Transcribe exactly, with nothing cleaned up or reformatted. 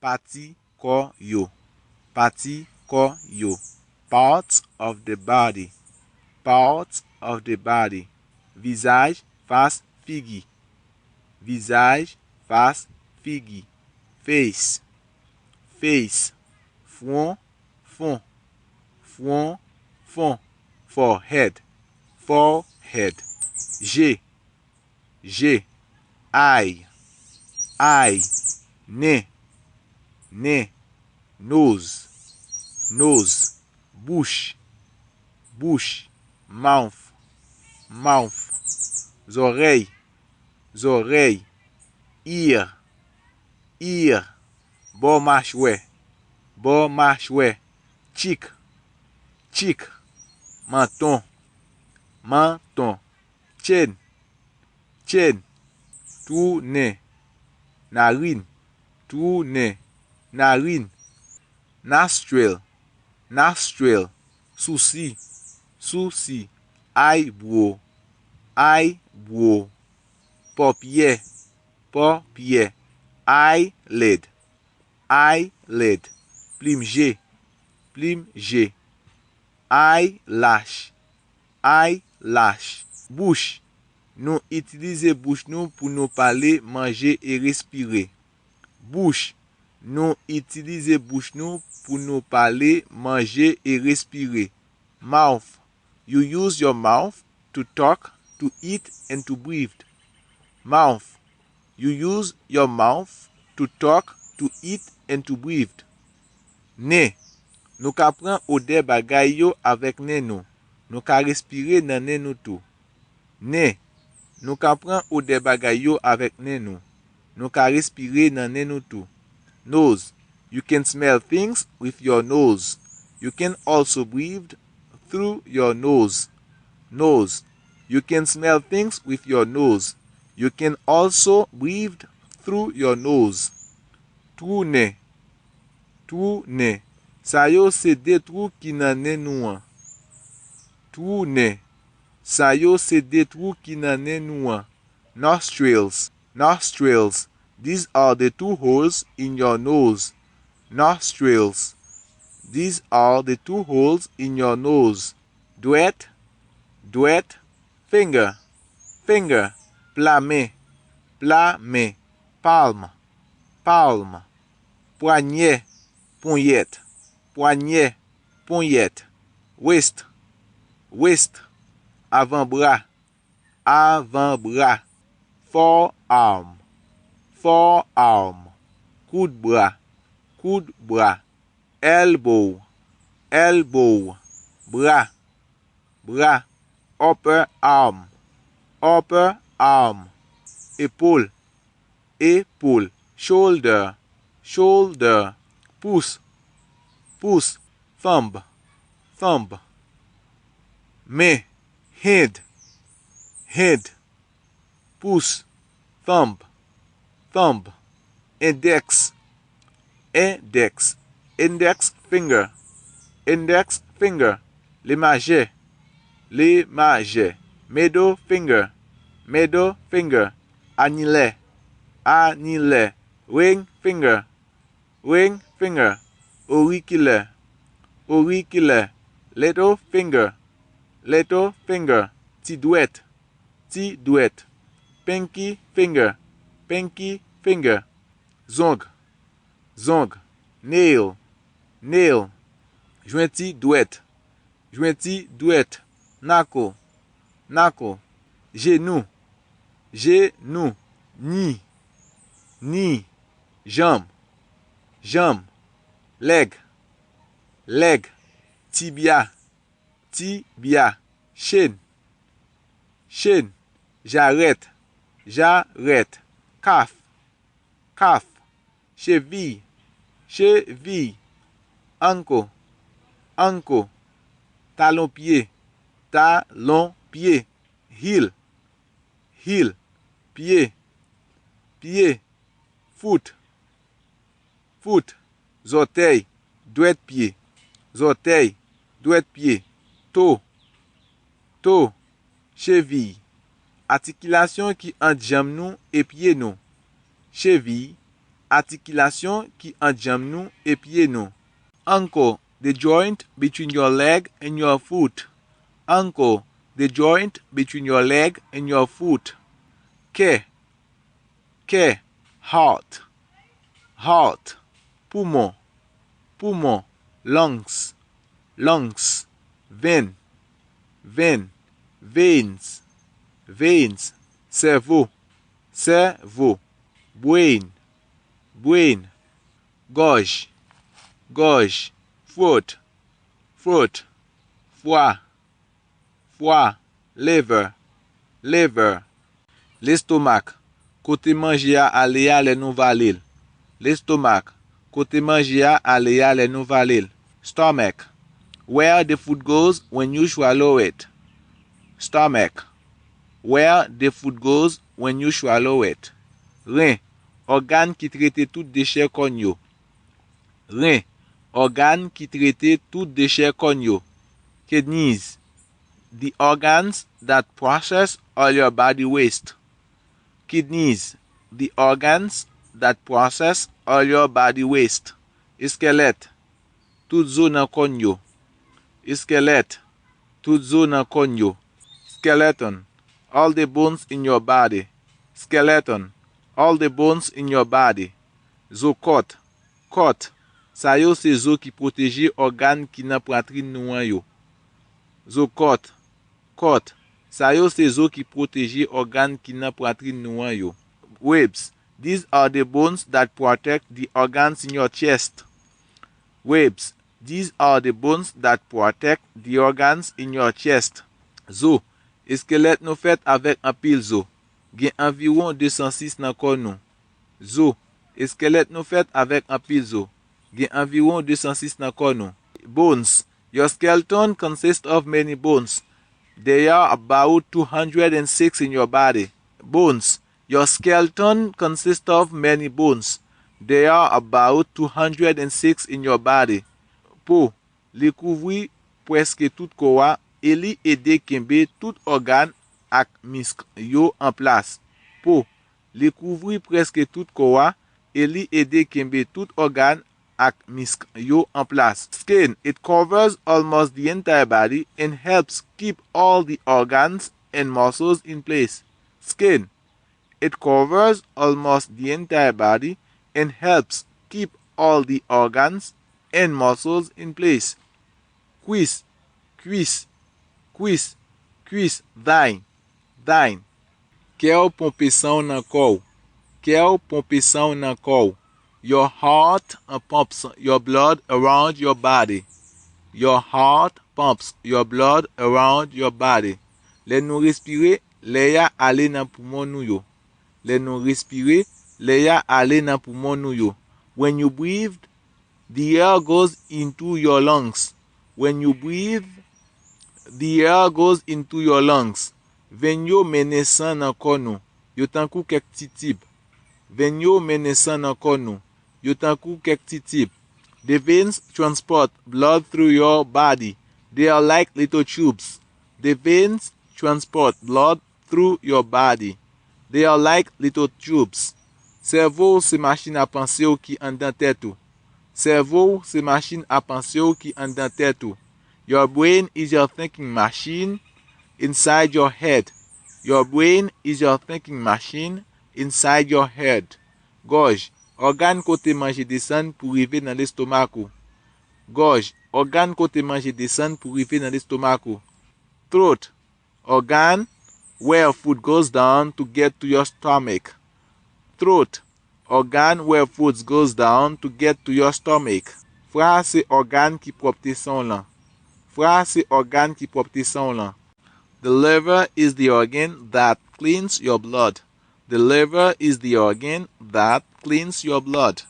Pati kò yo. Pati kò yo. Parts of the body. Parts of the body. Vizaj, fas, figi. Vizaj, fas, figi. Face. Face. Fwon, fon. Fwon, fon. Forehead. Forehead. Je. Je. Eye. Eye. Nen. Nen. Nose. Nose. Bouch. Bouch. Mouth. Mouth. Zòrèy. Zòrèy. Ear. Ear. Bò machwè. Bò machwè. Cheek. Cheek. Manton. Manton. Chin. Chin. Twou nen. Narin. Twou nen. Narin. Nostril. Nostril. Sousi. Sousi. Eyebrow. Eyebrow. Pòpyè. Pòpyè. Eyelid. Eyelid. Plim je. Plim je. Eyelash. Eyelash. Bouch. Nou itilize bouch nou pou nou pale, manje e respire. Bouch. Nou itilize bouch nou pou nou pale, manje e respire. Mouth. You use your mouth to talk, to eat, and to breathe. Mouth. You use your mouth to talk, to eat, and to breathe. Nen. Nou ka pran odè bagay yo avèk nen nou. Nou ka respire nan nen nou tou. Nen. Nou ka pran odè bagay yo avèk nen nou. Nou ka respire nan nen nou tou. Nose. You can smell things with your nose. You can also breathe through your nose. Nose. You can smell things with your nose. You can also breathe through your nose. Twou nen. Twou nen. Sa yo se de twou ki nan nen nou an. Twou nen. Sa yo se de twou ki nan nen nou an. Nostrils. Nostrils. These are the two holes in your nose. Nostrils. These are the two holes in your nose. Dwèt. Dwèt. Finger. Finger. Pla men. Pla men. Palm. Palm. Pwanyè. Ponyèt. Pwanyè. Ponyèt. Waist. Waist. Avanbra. Avanbra. Forearm. Forearm. Koudbra. Koudbra. Elbow. Elbow. Bra. Bra. Upper arm. Upper arm. Epòl. Epòl. Shoulder. Shoulder. Pous. Pous. Thumb. Thumb. Men. Hand. Hand. Pous. Thumb. Thumb. Endèks. Endèks. Index finger. Index finger. Limajè. Limajè. Middle finger. Middle finger. Anilè. Anilè. Ring finger. Ring finger. Orikilè. Orikilè. Little finger. Little finger. Ti dwèt. Ti dwèt. Pinky finger. Pinky finger. Zong. Zong. Nail. Nail. Jwenti dwèt. Jwenti dwèt. Knuckle. Knuckle. Jenou. Jenou. Ni. Ni. Janm. Janm. Leg. Leg. Tibya. Tibya. Chen. Chen. Jarèt. Jarèt. Calf. Calf. Cheviy. Cheviy. Ankle. Ankle. Talon pye. Talon pye. Heel. Heel. Pye. Pye. Foot. Foot. Zòtèy. Dwèt pye. Zòtèy. Dwèt pye. To. To. Cheviy. Atikilasyon ki ant janm nou e pye nou. Cheviy. Atikilasyon ki ant janm nou e pye nou. Ankle, the joint between your leg and your foot. Ankle, the joint between your leg and your foot. Kè, kè, heart, heart. Poumon, poumon. Lungs, lungs. Venn, venn. Veins, veins. Sèvo, sèvo. Brain, brain. Gòj, gòj. Throat, throat. Fwa, fwa. Liver, liver. Lestomak, kote manje a ale a lè nou vale l. Lestomak, kote manje a ale a lè nou vale l. Stomach, where the food goes when you swallow it. Stomach, where the food goes when you swallow it. Ren, ògàn ki trete tout dechè kòn yo. Ren, ògàn ki trete tout dechè kòn yo. Kidneys, the organs that process all your body waste. Kidneys, the organs that process all your body waste. Eskelèt, tout zo nan kòn yo. Eskelèt, tout zo nan kòn yo. Skeleton, all the bones in your body. Skeleton, all the bones in your body. Zo kòt, kòt. Sa yo se zo ki pwoteje ògàn ki nan pwatrin nou an yo. Zo kòt, kòt. Sa yo se zo ki pwoteje ògàn ki nan pwatrin nou an yo. Ribs, these are the bones that protect the organs in your chest. Ribs, these are the bones that protect the organs in your chest. Zo, eskelèt nou fèt avèk anpil zo. Gen anviwon de san sis nan kò nou. Zo, eskelèt nou fèt avèk anpil zo. Gen anviwon de san sis nan kò nou. Bones, your skeleton consists of many bones. There are about two hundred and six in your body. Bones, your skeleton consists of many bones. There are about two hundred and six in your body. Po, li kouvri prèske tout kò a e li ede kenbe tout ògàn ak misk yo an plas. Po, li kouvri prèske tout kò a e li ede kenbe tout ògàn ak misk yo an plas. Skin, it covers almost the entire body and helps keep all the organs and muscles in place. Skin, it covers almost the entire body and helps keep all the organs and muscles in place. Kwis, kwis, kwis, kwis. Thigh, thigh. Kè w ponpe san w nan kò w. Kè w ponpe san w nan kò w. Your heart, uh, pumps your blood around your body. Your heart pumps your blood around your body. Lè nou respire, lè a ale nan poumon nou yo. Lè nou respire, lè a ale nan poumon nou yo. When you breathe, the air goes into your lungs. When you breathe, the air goes into your lungs. Venn yo mennen san nan kò nou. Yo tankou kèk ti tib. Venn yo mennen san nan kò nou. Yo tankou kèk ti tib. The veins transport blood through your body. They are like little tubes. The veins transport blood through your body. They are like little tubes. Sèvo w se machin a panse w ki anndan tèt ou. Sèvo w se machin a panse w ki anndan tèt ou. Your brain is your thinking machine inside your head. Your brain is your thinking machine inside your head. Gòj, ògàn kote manje desann pou rive nan lestomak ou. Gòj, ògàn kote manje desann pou rive nan lestomak ou. Throat, organ where food goes down to get to your stomach. Throat, organ where food goes down to get to your stomach. Fra se ògàn ki pwòpte san w lan. Fra se ògàn ki pwòpte san w lan. The liver is the organ that cleans your blood. The liver is the organ that cleans your blood.